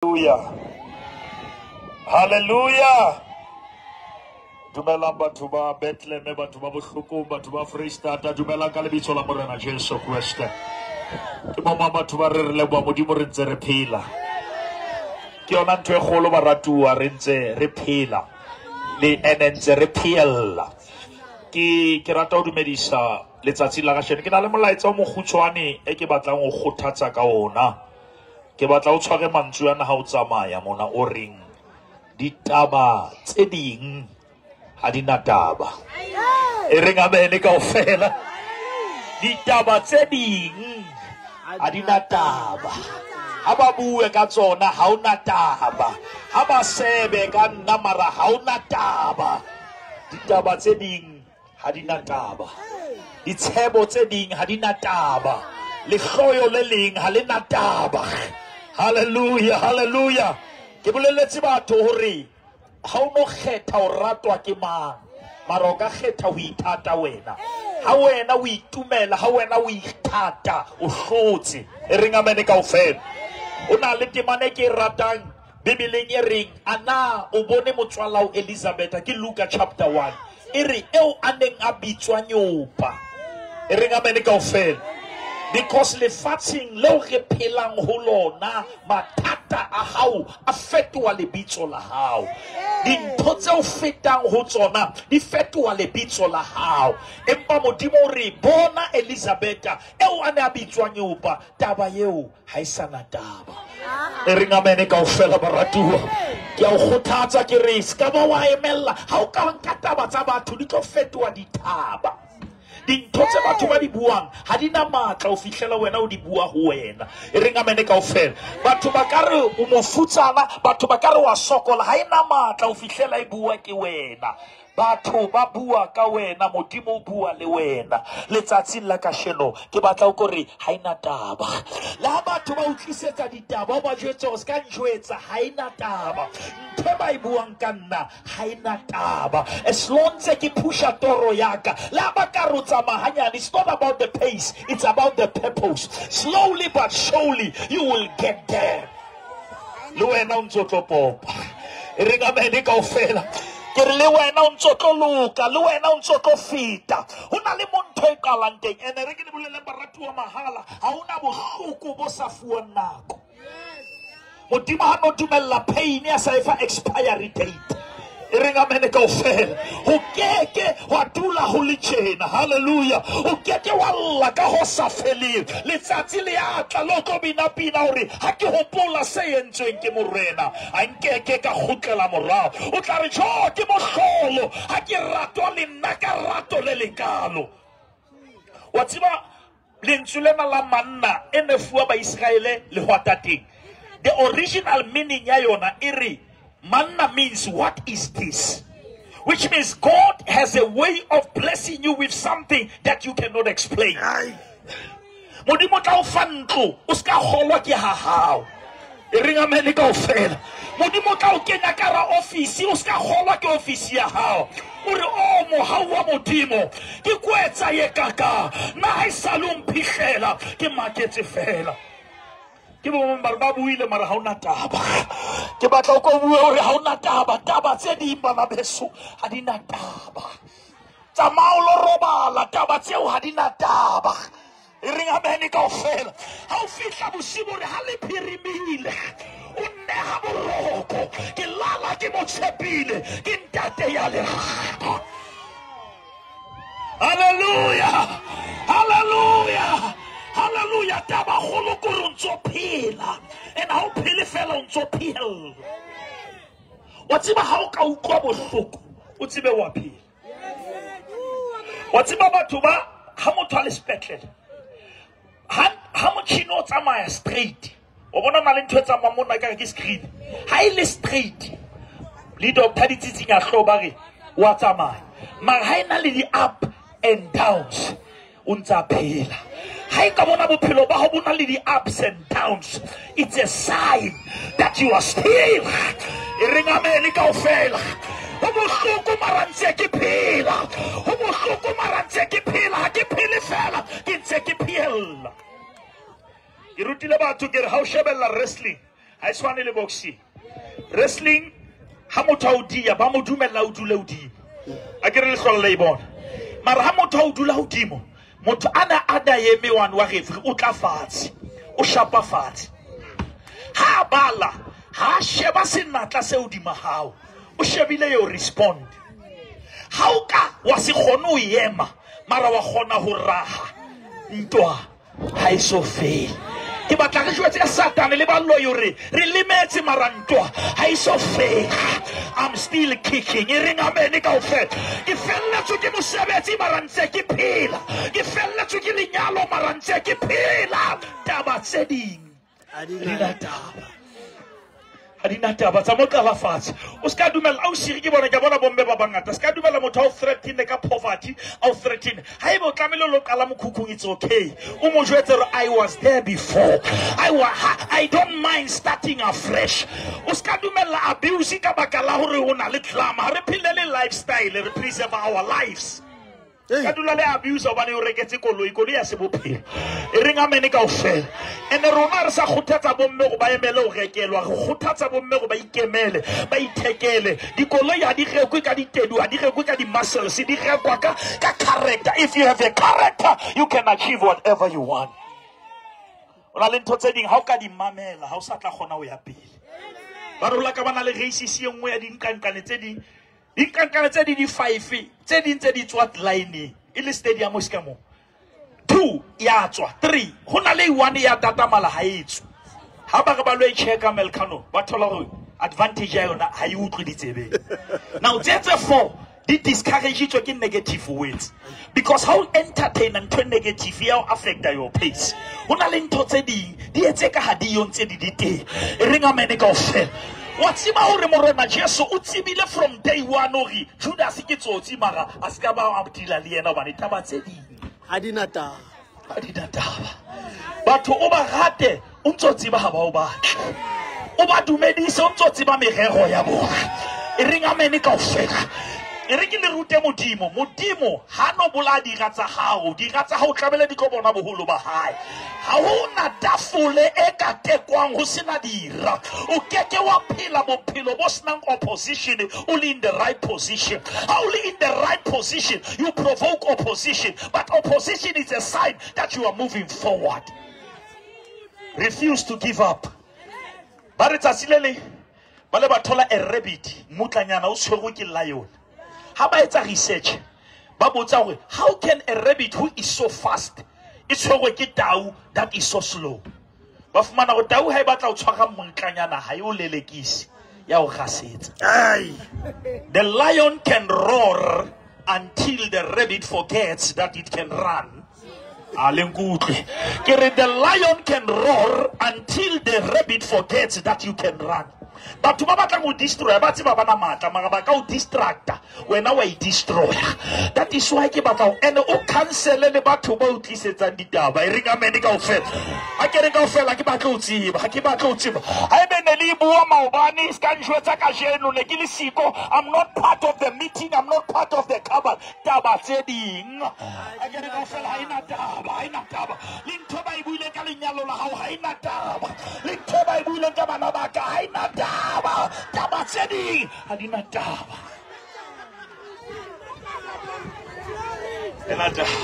Hallelujah. Hallelujah. Dumelang batho ba Bethlehem, batho ba bohlokong, batho ba Freistata, dumelang ka lebitso la Morena Jesu Kriste. Ke bo mang batho ba re re leboha Modimo re ntse re phela. Ke yona ntho e kgolo baratuwa re ntse re phela. Le ene ntse re phela. Ke rata ho dumedisa letsatsi la kasheno. Ke na le molaetsa o mokgutshwane e ke batlang ho kgothatsa ka ona. Ke batla o tshware mantswe ana ha o tsamaya mona o reng ditaba tse ding ha di na taba. E reng amene kaofela. Ditaba tse ding ha di na taba. Ha ba bue ka tsona ha ona taba. Ha ba sebe ka nna mara ha ona taba. Ditaba tse ding ha di na taba. Ditshebo tse ding ha di na taba. Lehloyo le leng ha le na taba. Hallelujah, hallelujah. Ke boleletse batho hore ha o no kgetha ho ratwa ke mang, mara o ka kgetha ho ithata wena. Ha wena o itumela, ha wena o ithata, o hlotse. E reng amene kaofela. O na le temana e ke e ratang Bibeleng e reng, ana o bone motswala o Elizabeth, ke Luka chapter 1. E re eo a neng a bitswa nyopa. E reng amene kaofela. Because lefatsheng leo re phelang ho lona, mathata a hao a fetoha lebitso la hao. Dintho tseo fetang ho tsona di fetoha lebitso la hao. Empa Modimo o re bona Elizabetha eo a ne a bitswa nyopa, taba eo ha e sa na taba. E reng amene kaofela baratuwa. Ke a o kgothatsa ke re se ka ba wa emella ha o ka nka taba tsa batho di tlo fetoha dithaba. Dintho tse batho ba di buang ha di na matla ho fihlela wena o di bua ho wena. E reng amene kaofela. Batho ba ka re o mofutsana, batho ba ka re wa sokola, ha e na matla ho fihlela e bua ke wena. Batho ba bua ka wena, Modimo o bua le wena. Letsatsing la kasheno ke batla o kore ha e na taba. Le ha batho ba o tlisetsa ditaba, o ba jwetse hore se ka njwetsa, ha e na taba. Ntho e ba e buang ka nna ha e na taba. As long as ke pusha toro ya ka, le ha ba ka re o tsamaya hanyane, it's not about the pace, it's about the purpose. Slowly but surely you will get there. Le wena o ntso tlo popa. E reng amene kaofela. Ke re le wena o ntso tlo loka, le wena o ntso tlo feta. Ho na le mo ntho e qalang teng. Ene re ke le bolelle baratuwa mahala, ha hona bohloko bo sa fuwang nako. Modimo ha no dumella pain ya sa e fa expiry date. E reng amene kaofela. Ho keke wa dula ho le tjena. Hallelujah. O keke wa lla ka ho sa feleng. Letsatsi le a tla le o tlo bina pina hore ha ke hopola se entsweng ke Morena, a nkeke ka kgutlela morao. O tla re jo ke mohlolo, ha ke ratwa le nna ka rato le lekalo. Wa tseba lentswe lena la manna e ne fuwa Baiseraele lehwatateng. The original meaning ya yona e re manna means what is this? Which means God has a way of blessing you with something that you cannot explain. Modimo tla o fa ntlo, o ska kgolwa ke ha hao. E reng amene kaofela. Modimo tla o kenya ka ra office, o ska kgolwa ke office ya hao. O re o mohau wa Modimo, ke kwetsa ye kaka, nna ha e sale o mphihlela, ke maketse fela. Ke bo mang ba re ba buile mara ha ona taba. Ke batla o ko bue hore ha ona taba, taba tse ding bana beso ha di na taba. Tsamaya o lo robala, taba tseo ha di na taba. E reng amene kaofela. Ha o fihla bosibu re ha le phirimile, o nneha boroko. Ke lala ke mo tshepile, ke ntate ya lerato. Hallelujah, hallelujah, hallelujah. Taba kgolo ke hore o ntso phela. And ha o phele fela o ntso phehella. Wa tseba ha o ka utlwa bohloko, o tsebe wa phela. Wa tseba batho ba ha motho a le sepetlele, ha motjhini o tsamaya straight, o bona na le ntho e tsamayang mona ekare ke screen. Ha e le straight, le doctor di tsitsinya hlooho ba re wa tsamaya. Mara ha e na le di-up and downs, o ntsa phela. Ha e ka bona bophelo ba hao bo na le di-ups and downs, it's a sign that you are still. E reng amene kaofela. Ho bohloko mara ntse ke phela. Ho bohloko mara ntse ke phela. Ha ke phele fela, ke ntse ke phehella. Ke rutile batho ke re ha o shebella wrestling, Ha e tshwane le boxing. Wrestling ha motho a o dia ba mo dumella o dule hodimo. A ke re le hlola le e bona. Mara ha motho a o dula hodimo, motho ana a da eme one wa referee o tla fatshe. O shapa fatshe. Ha bala, ha sheba senatla se hodima hao. O shebile yo respond. Ha o ka wa se kgone ho ema, mara wa kgona ho raha. Ntwa ha e so fele. Ke batla re jwetse Satane le baloi hore re lemetse mara ntwa ha e so fele. I'm still kicking. E reng amen kaofela. Ke felletswe ke mosebetsi mara ntse ke phela. Ke felletswe ke lenyalo mara ntse ke phela. Taba tse ding ha di na taba. Ha di na taba tsa mo qala fatshe. O ska dumella au siri ke bona ke bona bomme ba bangata. Ska dumella motho a o threaten ka poverty, a o threaten. Haeba o tlamehile lo qala mokhukhung, it's okay. O mo jwetse hore I was there before. I don't mind starting afresh. O ska dumella abuse ka baka la hore o na le tlama. Ha re phele le lifestyle, re preserve our lives. Ka dula le abuse hobane o reketse koloi, koloi ya se bophelo. E reng amen kaofela. Ene rona re sa kgothatsa bomme go ba emele ho rekelwa, re kgothatsa bomme go ba ikemele, ba ithekele. Dikoloi ha di rekwe ka ditedu, ha di rekwe ka di-muscles, di rekwa ka character. If you have a character, you can achieve whatever you want. O na le ntho tse ding ha o ka di mamela, ha o sa tla kgona ho ya pele. Ba rola ka bana le racism e nngwe ya dinkankane tse ding. Dinkankane tse di 5 tse ding tse di tswa line e le stadium o ska mo 2 ya tswa 3 ho na le 1 ya tatamala ha e tswe. Ha ba re ba lo e checka Melkano ba thola hore advantage ya yona ha e utlwe ditsebeng. Now tse 4 di discourage tswe ke negative words, because how entertain ntho negative ya affect your pace. Ho na le ntho tse ding di etse ka ha di yo ntse di di teng. E reng amen kaofela. Wa tseba hore Morena Jesu o tsebile from day one hore Judas ke tsotsi mara a ska ba a dila le yena hobane taba tse ding ha di na taba. Ha di na taba. Batho o ba rate o ntso tseba ha ba o batle. O ba dumedise o ntso tseba merero ya bona. E reng amen kaofela. E re ke le rute Modimo. Modimo ha no bolaya dira tsa hao. Dira tsa hao tlamehile di tlo bona boholo ba hae. Ha ho na tafole e ka tekwang ho sena dira. O keke wa phela bophelo bo senang opposition, o le in the right position. Ha o le in the right position, you provoke opposition. But opposition is a sign that you are moving forward. Refuse to give up. Ba re tsatsi le leng ba le ba thola a rabbit, mmutlanyana o tshwerwe ke lion. Ha ba etsa research, ba botsa hore how can a rabbit who is so fast e tshwerwe ke tau that is so slow? Ba fumana hore tau ha e batla ho tshwara mmutlanyana ha e o lelekise, ya o rasetsa. The lion can roar until the rabbit forgets that it can run. A le nkutlwe. Ke re the lion can roar until the rabbit forgets that you can run. Batho ba batlang ho destroy ba tseba ba na matla mara ba ka o distracta wena wa e destroy. That is why ke batla ene o cancel le batho ba o tlisetsang ditaba. E reng amen kaofela. Ha ke re kaofela ke batla ho tseba, ha ke batla ho tseba. Ha ebe ne le bua maobane se ka njwetsa kajeno ne ke le siko. I'm not part of the meeting, I'm not part of the cabal. Taba tse ding. Ha ke re kaofela ha ena taba, ha ena taba. Le ntho ba e buileng ka lenyalo la hao ha ena taba. Le ntho ba e buileng ka bana ba ka ha ena taba. Taba tse ding ha di na taba. Ena taba.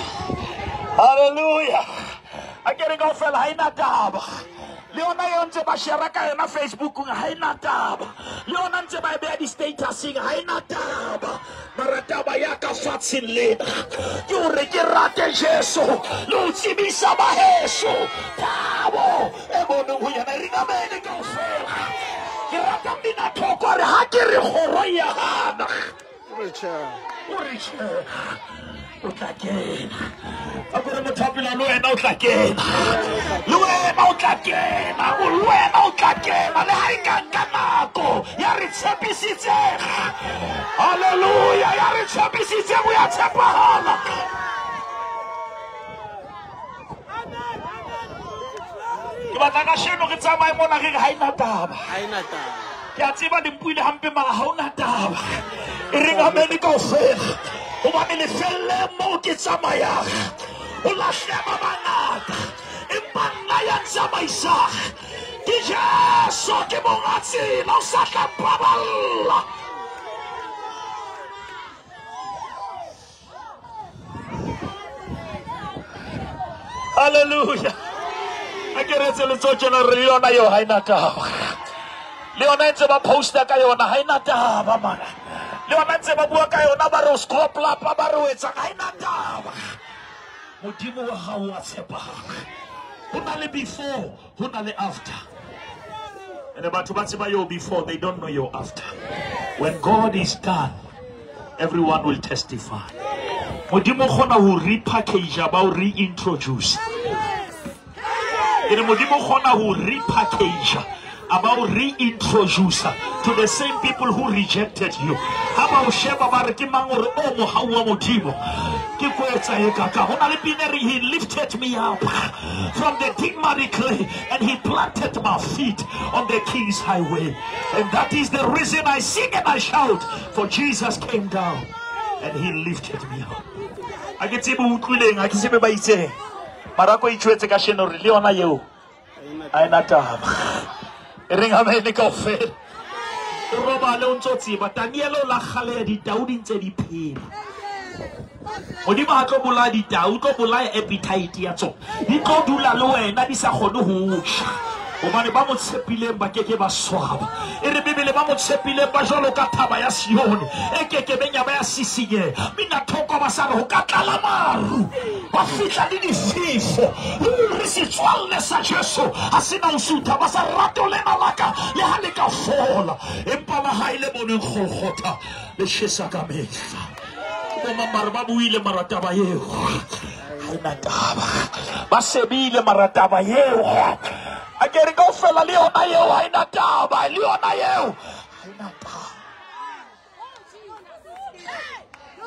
Hallelujah. A ke re kaofela ha ena taba. Le yona eo ntse ba share ka yona Facebookong ha ena taba. Le yona ntse ba e beha di-statuseng ha ena taba. Mara taba ya ka fatsheng lena ke hore ke rate Jesu le ho tsebisa ba heso thabo e boneng ho yena. E reng amen kaofela. Ke rata mmina thoko re ha ke re kgoro ya hana. O re tjhe. O tla kena. A ko re motho a pela le wena o tla kena. Le wena o tla kena. O le wena o tla kena. Le ha e ka nka nako ya re tshepisitse. Hallelujah, ya re tshepisitse o ya tshepahala. Ke batla ka sheno re tsamaye mona re re ha ena taba. Ha ena taba. Ke a tseba le mpuile hampe mara ha ona taba. E reng amen kaofela. Hobane lefelle moo ke tsamayang, o lahleha ba bangata, empa nna ya ntsamaisang. Ke Jesu ke monga tsela o sa tla mpaballa. Hallelujah. A ke re etse letsoho tjena re le yona eo ha ena taba. Le yona e ntse ba posta ka yona ha ena taba mana. Le yona ntse ba bua ka yona ba re o scroplapa ba re o etsang ha ena taba. Modimo wa hao wa tshepahala. Ho na le before, ho na le after. And batho ba tseba your before, they don't know your after. When God is done, everyone will testify. Modimo o kgona ho repackage ba o reintroduce. Ke re Modimo o kgona ho repackage about reintroduce to the same people who rejected you. Ha ba o sheba ba re ke mang o re o mohau wa Modimo. Ke kwetsa e kaka. Ho na le pina re he lifted me up from the thick muddy clay and he planted my feet on the king's highway. And that is the reason I sing and I shout, for Jesus came down and he lifted me up. A ke tsebe o utlwileng, ha ke tsebe ba itseng. Mara ko itjwetse ka sheno re le yona eo ha ena taba. E reng amene kaofela. O robale o ntso tseba Daniel o la kgale ditau di ntse di phela. Modimo ha tlo bolaya ditau, o tlo bolaya appetite ya tsona. Di tlo dula le wena di sa kgone ho ja. Hobane ba mo tshepileng ba keke ba swaba. E re Bibele ba mo tshepileng ba jwalo ka thaba ya Sione e kekebeng ya ba ya sisinyeha. Mina thoko ba sa re ho ka tlala maru, ba fihla le difefo. Ruri setswalle sa Jesu ha se na ho sutha, ba sa rato lena la ka le ha le ka fola. Empa la hae le boneng Golgotha le tjhesa ka mehla. Ke bo mang ba buile mara taba eo ha ena taba. Ba sebile mara taba eo. A ke re kaofela le yona eo ha ena taba, le yona eo ha ena taba.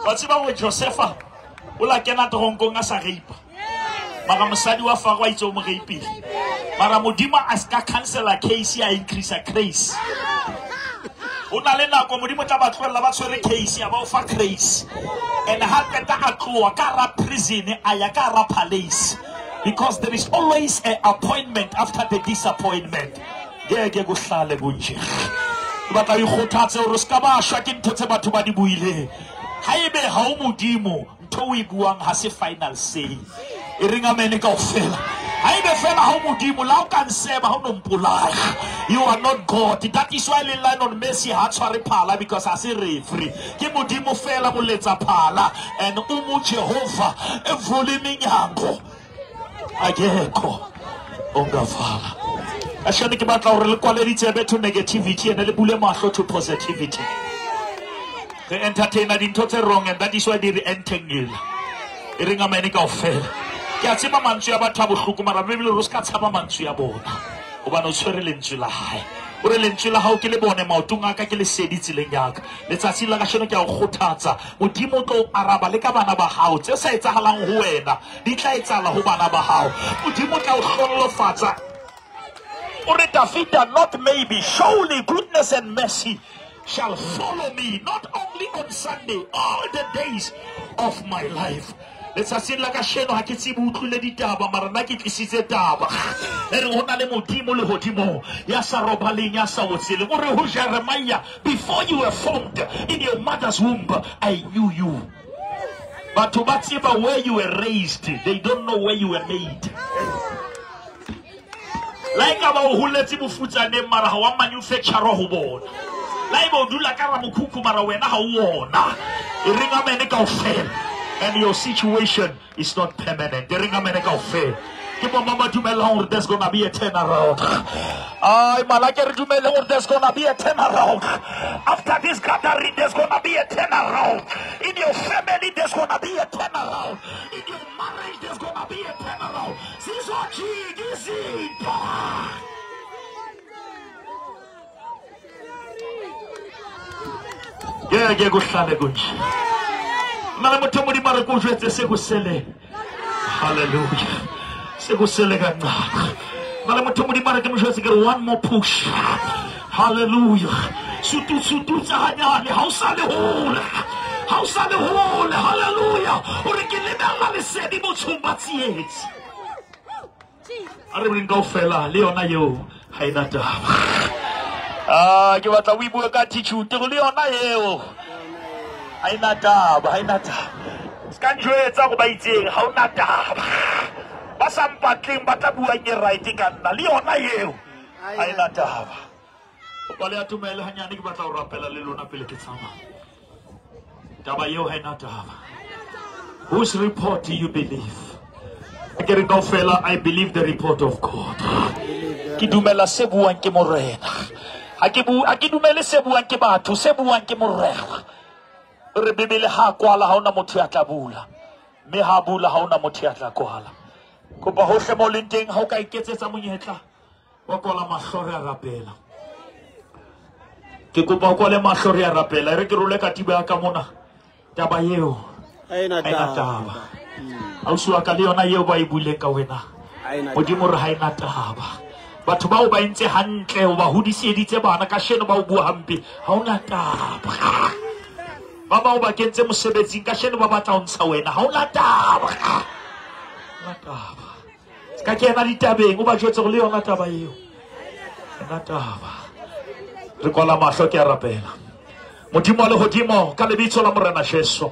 Wa tseba hore Josefa o la kena teronkong a sa reipa. Mara mosadi wa Faro a itse o mo reipile. Mara Modimo a ska cancela case, a increase grace. O na le nako Modimo tla ba tlohella ba tshwere case ya ba o fa grace. And ha qeta a tloha ka hara prison a ya ka hara palace. Because there is always an appointment after the disappointment. Ngeke kuhlale kunje. Ke batla o ikgothatse hore o ska ba shwa ke ntho tse batho ba di buileng. Haebe ha o Modimo, ntho o e buang ha se final say. E reng amene kaofela. Haebe fela ha o Modimo, la o ka nseba ha o no mpolaya. You are not God. That is why le Lionel Messi ha tshware phala, because ha se referee. Ke Modimo fela moletsa phala and o mo Jehova e vule menyango. Akekho ongavala. Ashane ke batla hore le kwale ditsebe to negativity and le bule mahlo to positivity. Re entertainer dintho tse wrong and that is why di re entangle. E reng amene kaofela. Ke a tseba mantswe a batho a bohloko mara Bibele re ska tshaba mantswe a bona. Hobane o tshwere lentswe la hae. O re lentswe la hao ke le bone maotong a ka ke lesedi tseleng ya ka. Letsatsi la kasheno ke a o kgothatsa. Modimo o tlo araba le ka bana ba hao. Tse sa etsahalang ho wena di tla etsahala ho bana ba hao. Modimo o tla o hlonolofatsa. O re Dafita, not maybe, surely goodness and mercy shall follow me, not only on Sunday, all the days of my life. Letsatsing la kasheno ha ke tsebe o utlwile ditaba mara nna ke tlisitse taba. E re ho na le Modimo lehodimong ya sa robaleng ya sa otseleng. O re ho Jeremiah, before you were formed in your mother's womb, I knew you. Batho ba tseba where you were raised, they don't know where you were made. La ekaba o holetse bofutsaneng mara ha wa manufacture ho bona. La ebe o dula ka ramokhukhu mara wena ha o ona. E reng amene kaofela. And your situation is not permanent. E reng amene kaofela. Ke bo mama dumelang hore there's gonna be a turnaround. Ay, malake re dumeleng hore there's gonna be a turnaround. After this gathering, there's gonna be a turnaround. In your family, there's gonna be a turnaround. In your marriage, there's gonna be a turnaround. Ngeke kuhlale kunje. Mara motho Modimo a re ko jwetse se kusele. Hallelujah. Sekusele kancane. Mara motho Modimo a re ke mo jwetse ke re one more push. Hallelujah. Sutu sutu tsa hanyane ha o sa le hole. Ha o sa le hole. Hallelujah. O re ke lebella lesedi botshong ba tsietsi. A re boleng kaofela le yona eo Ha ena taba. Ah, ke batla o bue ka attitude le yona eo. Ha ena taba, ha ena taba. Ska njwetsa go ba itseng, ha ona taba. Ba sa mpatleng ba tla buang e right ka nna le yona eo. Ha ena taba. Kopa le atumele hanyane, ke batla ho rapela le lona pele ke tsamaya. Taba eo ha ena taba. Whose report do you believe? Ke re kaofela, I believe the report of God. Ke dumela se buang ke Morena. Ha ke bu ha ke dumele se buang ke batho, se buang ke Morena. Re Bibele ha kwala ha ona motho ya tla bula. Mme ha bula ha ona motho ya tla kwala. Kopa hohle mo leng teng ha o ka iketsetsa monyetla wa kwala mahlo re a rapela. Ke kopa o kwale mahlo re a rapela. E re ke role katiba ya ka mona. Taba eo Ha ena ha ena taba. taba. Ausi wa ka le yona eo ba e buileng ka wena. Ha ena Modimo re ha ena taba. Batho bao ba entse hantle, o ba hodiseditse bana kasheno ba o bua hampe, ha ona taba. Ba bang o ba kentse mosebetsing kasheno ba batla ho ntsha wena, ha ona taba. Ha ona taba. Ska kena ditabeng, o ba jwetse hore le yona taba eo. Ena taba. Re kwala mahlo, ke a rapela. Modimo wa lehodimo, ka lebitso la Morena Jesu.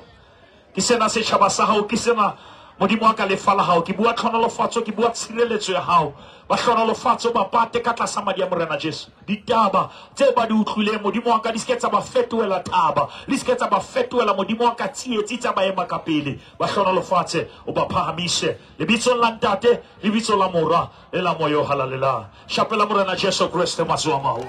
Ke sena setjhaba sa hao, ke sena Modimo wa ka lefa la hao. Ke bua tlhonolofatso, ke bua tshireletso ya hao. Ba hlonolofatso ba pate ka tlasa madi a Morena Jesu. Ditaba tse ba di utlwileng Modimo wa ka di se ke tsa ba fetohela thaba, di se ke tsa ba fetohela Modimo wa ka tsietsi tsa ba ema ka pele. Ba hlonolofatse, o ba phahamise. Lebitsong la Ntate, lebitso la Mora le la Moya o Halalelang. Shapela Morena Jesu Kreste matsoho a maholo.